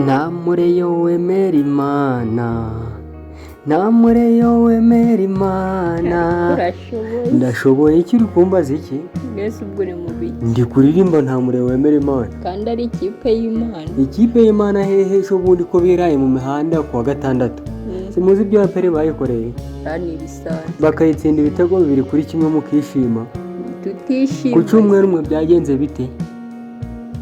Nta mureyo wemera Imana, nta mureyo wemera Imana. Urashoboye. Ndashoboye iki? Uri kumbaza iki? Mbese ubwo uri mu biki? Ndi kuririmba "Nta mureyo wemera Imana". Kandi ari ikipe y'Imana. Ikipe y'Imana hehe? Ejo bundi ko biraye mu mihanda ku wa gatandatu, simuzi ibyo APR bayikoreye? Ni ibisanzwe. Bakayitsinda ibitego 2-1 mukishima. Tutishimye. Ku cyumweru mwe byagenze bite?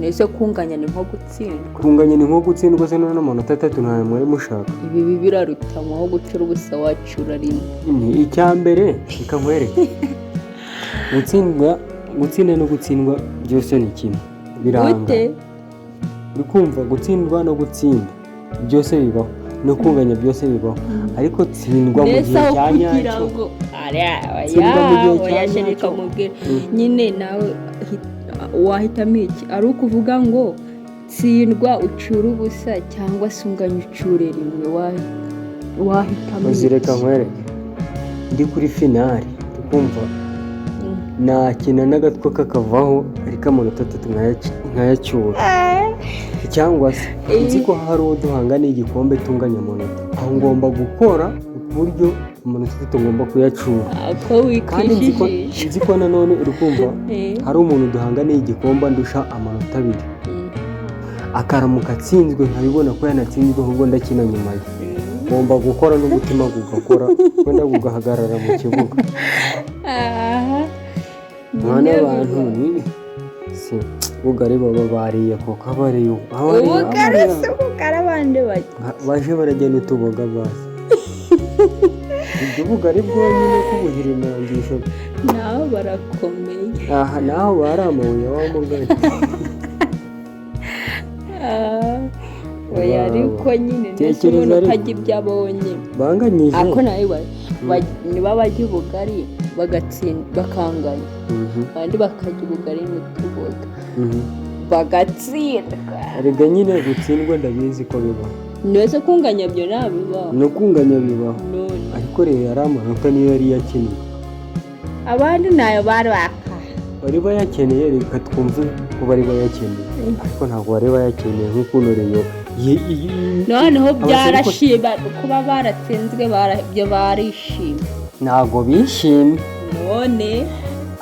Nese kunganya ni nko gutsindwa? Kunganya ni nko gutsindwa se? None amanota atatu ntayo mwari mushaka? Ibi biraruta nko gucura ubusa wacura rimwe. Ni icya mbere, reka nkwereke. Gutsindwa, gutsinda no gutsindwa byose ni kimwe, biranga. Gute? Uri kumva, gutsindwa no gutsinda byose bibaho, no kunganya byose bibaho, ariko tsindwa mu Mbese gihe aho cya kugira nyacyo. ngo Tsindwa mu gihe cya oya, reka nyacyo. mubwire nyine nawe wahitamo iki? Ari ukuvuga ngo tsindwa ucure ubusa cyangwa se unganya ucure rimwe, wahitamo Uzireka iki? nkwereke, ndi kuri finale, uri kumva, nakina n'agatwe kakavaho, ariko amanota atatu nkayacyura, cyangwa se nzi ko hari uwo duhangana igikombe tunganya amanota, aho ngomba gukora ku buryo amanota atatu ngomba kuyacyura. Ako Kandi nzi ko wikwijijisha. nzi ko nanone, uri kumva, hari umuntu duhanganiye igikombe ndusha amanota 2, akaramuka atsinzwe nkabibona ko yanatsinzwe, ahubwo ndakina nyuma ye. Ngomba gukora n'umutima gugakora, wenda gugahagarara mu kibuga. Aha. Mwana, Nyine abantu ni si ubugari baba bariye koko, abariye abariye. Ubugari se, ubugari abandi bajya Baje baragenda utuboga bazi ibyo bugari bwonyine kubuhira inangisho. Nabo barakomeye. Aha naho bari amabuye wa mugari. Ah, oya. Wow. Ariko nyine mbese Tekereza umuntu ariko. utajya ibyo abonye Banganyije. Ako nawe niba bajya ubugari bagatsinda bakanganya, abandi bakarya ubugari n'utuboga bagatsindwa. Erega nyine gutsindwa ndabizi ko bibaho. Mbese kunganya byo ntabibaho? No kunganya bibaho. None. Ariko rero yari amanota niyo yari yakeneye. Abandi nayo bari baka Bari bayakeneye, reka twumve ko bari bayakeneye, ariko ntabwo bari bayakeneye nk'ukuntu Rayon Noneho Abasore byarashima kuba baratsinzwe, byo barishimye. Ntabwo bishimye. None.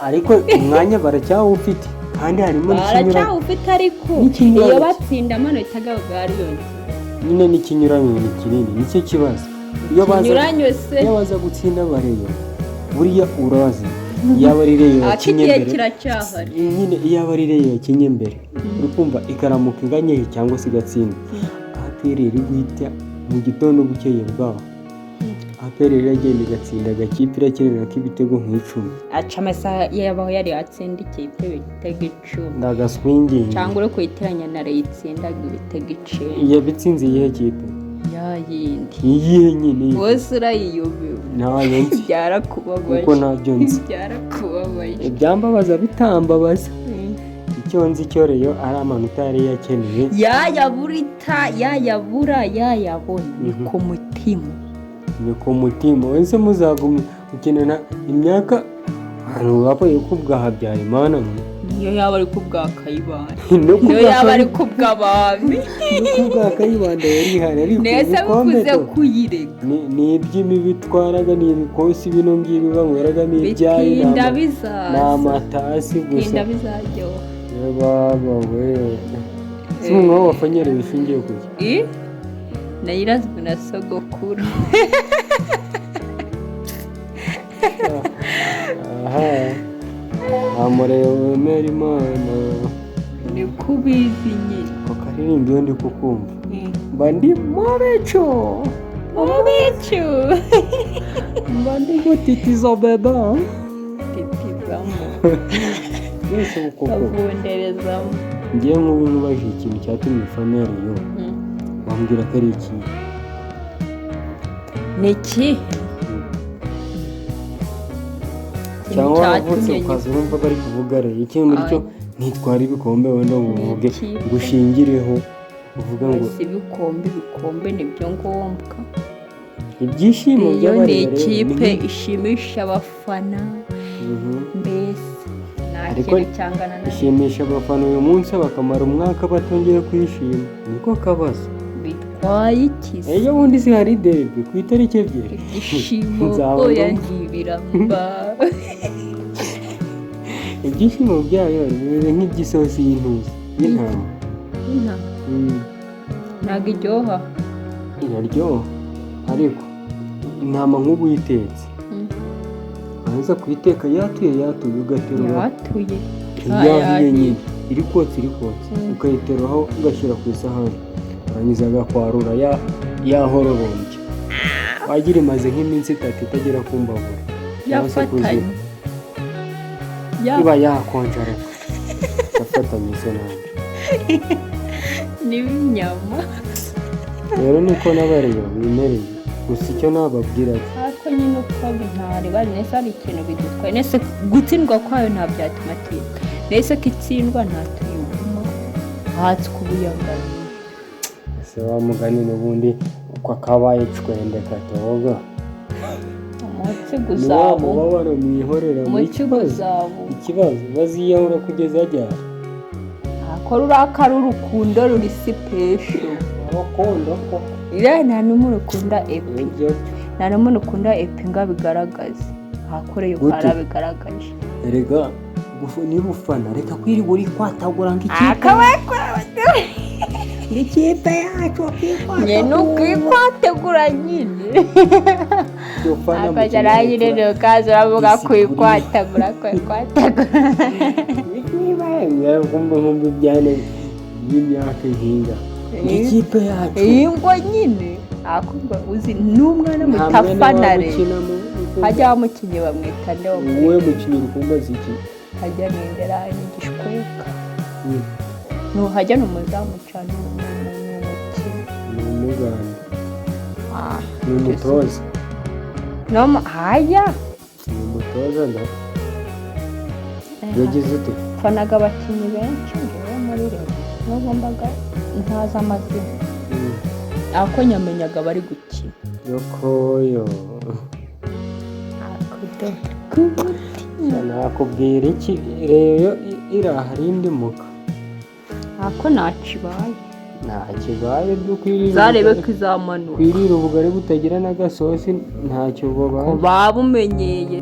Ariko umwanya baracyawufite kandi harimo n'ikinyuranyo. Baracyawufite ariko N'ikinyuranyo. iyo batsinda amanota bwariyongera. Nyine n'ikinyuranyo ni kinini, nicyo kibazo. Iyo baza Kinyuranyo se? Iyo baza gutsinda bareyo, buriya urazi yaba ari Rayon Ako yakinye igihe mbere. Kiracyahari. Nyine iyo aba ari Rayon yakinye mbere, uri kumva, ikaramuka inganye cyangwa se igatsinda APR, iri guhita mu gitondo bukeye bwaho APR iragenda igatsinda agakipe irakenera ko ibitego nk'icumi. Aca amasaha yabaho yari yatsinda ikipe ibitego 10. Ndagaswingingi. Cyangwa uri kuyitiranya na Rayon itsindaga ibitego 9. Yabitsinze iyihe kipe? Ya yindi. Iyihe nyine? Wose urayiyobewe. Ntayo nzi. Byarakubabaje. Kuko ntabyo nzi. Byarakubabaje. Ibyambabaza bitambabaza, icyo nzi cyo Rayon ari amanota yari yakeneye. Yayabura ita yayabura yayabona ni ku mutima. Ni ku mutima wese muzagumya gukenana imyaka ahantu bapfuye ko bwa Habyarimana mwe. Niyo yaba ari ku bwa Kayibanda. No ku Niyo bwa yaba ari ku bw'abami. No ku bwa Kayibanda yari ihari, ariko Nese ibikombe bivuze to kuyireka. Ni iby'imibi twaraga, ni ibikosi bino ngibi banyweragamo ibyayi. Bitinda Ni bizaza. amatasi gusa. Bitinda bizaryoha. Ye baba we, si umwe wafanyere bishingiye kuki? I nayirazwe na sogokuru. Aha amureba wemera Imana. Ni kubizi nyine. Ako karirimbo iyo ndi kukumva mba ndi mu bicu. Mu bicu. Mba ndi gutitiza beba. Titizamo. Mbese ubu koko Kavunderezamo. Ngewe nk'ubu nubajije ikintu cyatumye ufana Rayon, wambwira ko ari iki? Ni ikihe? Cyangwa waravutse cyatumye ukaza urumva bari kuvuga Rayon, ikintu muri cyo ntitwara ibikombe, wenda ngo uvuge Ni ikipe. ngo ushingireho uvuga ngo Si ibikombe, ibikombe nibyo ngombwa. Ibyishimo Iyo ni by'abareba rero ni ikipe ishimisha abafana. Mbese nta Ariko kintu cyangana na ishimisha abafana uyu munsi bakamara umwaka batongeye kwishima, niko kabazo. Wayikize. Ejo bundi si hari derby ku itariki 2? Ibyishimo. Nzaba Oya, ntibiramba. Ibyishimo byayo bimeze nk'iby'isosi y'intuzi y'intama. Intama? Ntabwo iryoha. Iraryoha, ariko intama nk'ubu uyitetse, warangiza kuyiteka yatuye yatuye, ugaterura Yatuye. Yahiye nyine, iri kotsa, iri kotsa, ukayiteruraho ugashyira ku isahani, warangiza agakwarura yahororombye, wagira imaze nk'iminsi 3 itagera ku mbabura cyangwa se ku Yafatanye. ziko. Iba yakonje, ariko yafatanye se nabi. N'ibinyama. Rero niko n'abareyo bimereye, gusa icyo nababwira cyo, Ariko nyine uko ntareba nese hari ikintu bidutwaye, nese gutsindwa kwayo nta byatuma atsinda, nese ko itsindwa nta tuyiguma hatswe ubuyangano. Ese wa mugani n'ubundi uko akabaye cwende katoga. Umunsi Ni wa guzaba mubabaro mwihorera muri umunsi kibazo. Guzaba. Ikibazo, baziyahura kugeza ryari? Ako ruraka rurukundo ruri special. Urukundo ko Iriya nta n'umuntu ukunda APR. Nibyo. Nta n'umuntu ukunda APR ngo abigaragaze, ahakoreye. Gute? Arabigaragaje. Erega niba ufana, reka kwirirwa uri kwatagura ngo ikipe ikipe yacu. Nye ni ukwikwatagura nyine. Ufana mu Akajya nyine kinyabupfura. ukaza uravuga Discipline. kwikwatagura, kwikwatagura. Niba kumva nkumva ibyane by'imyaka ihinga ikipe yacu. Iyi ngo nyine akumva uzi n'umwana Nta mwene mutafana waba rero ukinamo. Hajya wamukinnyi bamwita nde wo muri Wowe mukinnyi urukumbaza iki? Hajya nindera n'igishweka, nuhajya ni umuzamu cyane, ni umukinnyi. Ni umuganda. Ah, Ni umutoza. No haya. Ni umutoza nda yagize ute? Mfanaga abakinnyi benshi ngewe muri Rayon, nubwo mbaga ntazi amazina, ako nyamenyaga bari gukina. Yokoyo. Akudo k'umutima. Nakubwira iki rero, iraha rindimuka. Ako ntakibaye. Nta kibaye, dukwirira Zarebe ko izamanuka. Kwirira ubugari butagira n'agasosi, ntacyo bubaye. Baba umenyeye.